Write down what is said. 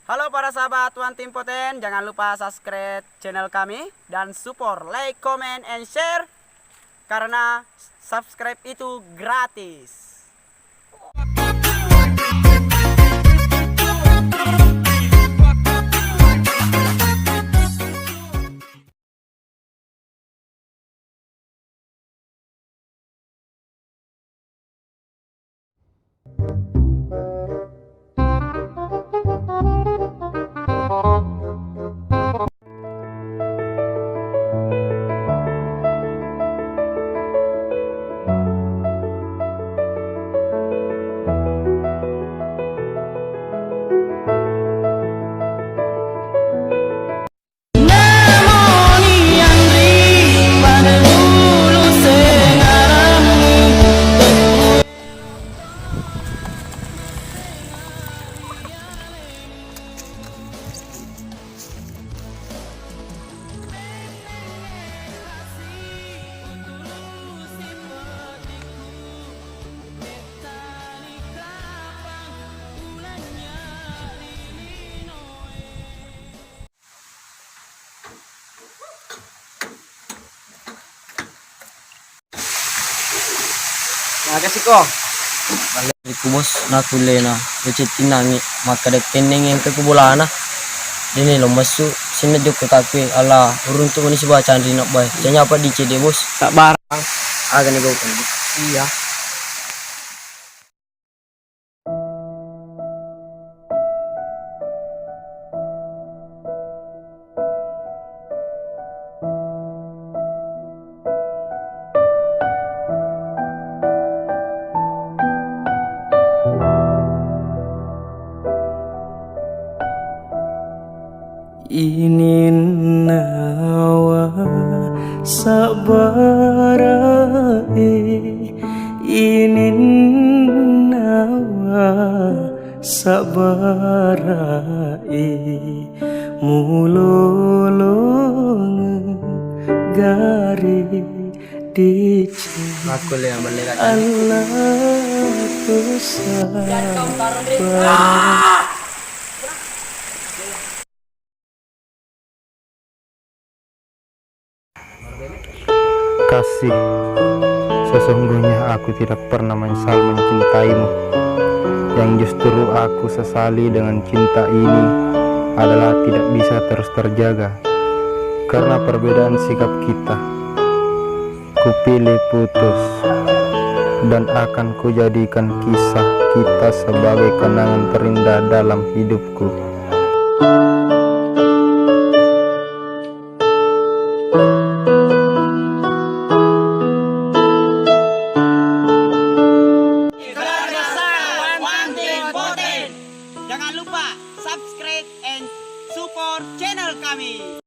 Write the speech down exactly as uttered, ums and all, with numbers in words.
Halo para sahabat One Team Poten, jangan lupa subscribe channel kami dan support, like, comment, and share karena subscribe itu gratis. Makasih ko. Maleriku bos, nakullena. Wecettinangi makkada tenneng engka ku bolana. Dene lo messu sinna jokko takwe ala uruntu mani sibawa canri nabbae. Canya apa di cede bos? Sabar. Aga ni gau. Iya. Ininnawa sabbara'i, ininnawa sabbara'i, mulolongeng gari diceng. Makkulle mabelle kacang. Allah ku sabbara. Kasih, sesungguhnya aku tidak pernah menyesal mencintaimu. Yang justru aku sesali dengan cinta ini adalah tidak bisa terus terjaga karena perbedaan sikap kita. Kupilih putus dan akan kujadikan kisah kita sebagai kenangan terindah dalam hidupku. Keluarga besar One Team Poten. Jangan lupa subscribe and support channel kami.